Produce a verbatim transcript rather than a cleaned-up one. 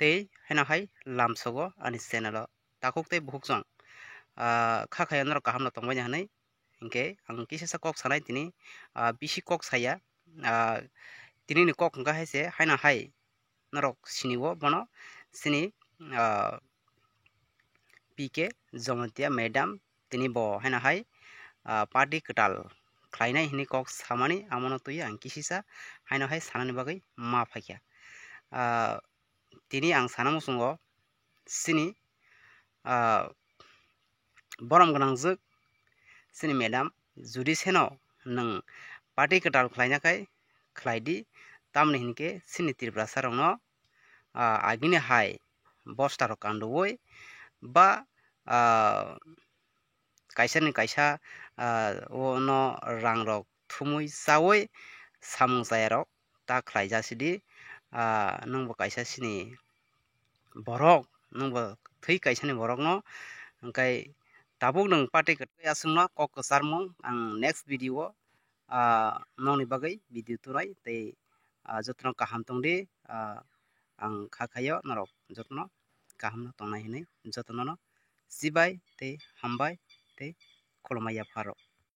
tei haino hai lamsogo ani channel o takhuk tei bukhuk chwng, ah, kha khaya norok kaham no tongbaini hinwi. Hinkhe ang kisisa kok sanai tini, ah, bisi kok saya, ah, tini ni kok hwnkha hai se haino hai norok sini o bono chini, ah, P K Jamatia madam tini bo haino hai, ah, party kwtal khlainai hinwi kok samani amono twi ang kisisa haino hai sanani bagwi ma phaikha. Ah, tini ang sana muchungo chini, ah, borom gwnangjwk chini madam, judi seno nwng party kwtal khlaina khai khlai di, tamni hinkhe chini Tiprasa rokno, ah, agini hai bosta rok kanduwi ba, ah, kaisa ni kaisa, ah, o no rang rok thumwi chawi samung chaya rok ta khlai ja sidi, ah, nwng bo kaisa chini borok, nwng bo thwi kaisa ni borok no, hwnkhe tabuk nwng party kwtwi aswk no kok kwcharmung ang next video o, ah, nokni bagwi video tunai tei, ah, jotono kaham tongdi, ah, ang kha khaio norok jotono kaham no tongnai hinwi jotono no chibai tei hambai tei khulumai yapharo.